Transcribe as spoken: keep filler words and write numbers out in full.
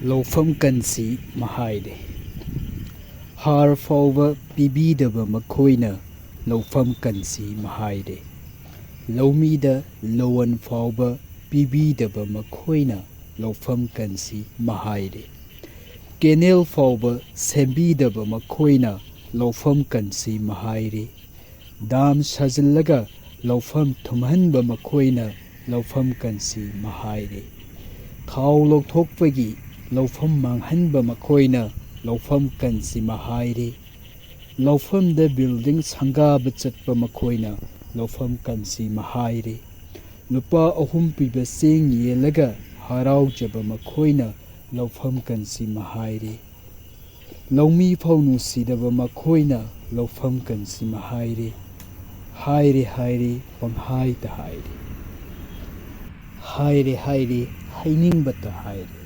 ꯂꯧꯐꯝ ꯀꯟꯁꯤ ꯃꯍꯥꯏꯔꯦ꯫ ꯍꯥꯔ ꯐꯥꯎꯕ ꯄꯤꯕꯤꯗꯕ ꯃꯈꯣꯏꯅ ꯂꯧꯐꯝ ꯀꯟꯁꯤ ꯃꯍꯥꯏꯔꯦ꯫ ꯂꯧꯃꯤꯗ ꯂꯣꯟ ꯐꯥꯎꯕ ꯄꯤꯕꯤꯗꯕ ꯃꯈꯣꯏꯅ ꯂꯧꯐꯝ ꯀꯟꯁꯤ ꯃꯍꯥꯏꯔꯦ꯫ ꯀꯦꯅꯦꯜ ꯐꯥꯎꯕ ꯁꯦꯝꯕꯤꯗꯕ ꯃꯈꯣꯏꯅ ꯂꯧꯐꯝ ꯀꯟꯁꯤ ꯃꯍꯥꯏꯔꯦ꯫ ꯗꯥꯝ ꯁꯥꯖꯤꯜꯂꯒ ꯂꯧꯐꯝ ꯊꯨꯝꯍꯟꯕ ꯃꯈꯣꯏꯅ ꯂꯧꯐꯝ ꯀꯟꯁꯤ ꯃꯍꯥꯏꯔꯦ꯫ ꯈꯥꯎ ꯂꯧꯊꯣꯛꯄꯒꯤ ꯂꯧꯐꯝ ꯃꯥꯡꯍꯟꯕ ꯃꯈꯣꯏꯅ ꯂꯧꯐꯝ ꯀꯟꯁꯤ ꯃꯍꯥꯏꯔꯦ꯫ ꯂꯧꯐꯝꯗ ꯕꯤꯜꯗꯤꯡ ꯁꯪꯒꯥꯕ ꯆꯠꯄ ꯃꯈꯣꯏꯅ ꯂꯧꯐꯝ ꯀꯟꯁꯤ ꯃꯍꯥꯏꯔꯦ꯫ ꯂꯨꯄꯥ ꯑꯍꯨꯝ ꯄꯤꯕ ꯆꯦꯡ ꯌꯦꯜꯂꯒ ꯍꯔꯥꯎꯖꯕ ꯃꯈꯣꯏꯅ ꯂꯧꯐꯝ ꯀꯟꯁꯤ ꯃꯍꯥꯏꯔꯦ꯫ ꯂꯧꯃꯤ ꯐꯥꯎ ꯅꯨꯡꯁꯤꯗꯕ ꯃꯈꯣꯏꯅ ꯂꯧꯐꯝ ꯀꯟꯁꯤ ꯃꯍꯥꯏꯔꯦ꯫ ꯍꯥꯏꯔꯦ ꯍꯥꯏꯔꯦ ꯄꯪꯍꯥꯏꯇ ꯍꯥꯏꯔꯦ꯫ ꯍꯥꯏꯔꯦ ꯍꯥꯏꯔꯦ ꯍꯥꯏꯅꯤꯡꯕꯇ ꯍꯥꯏꯔꯦ꯫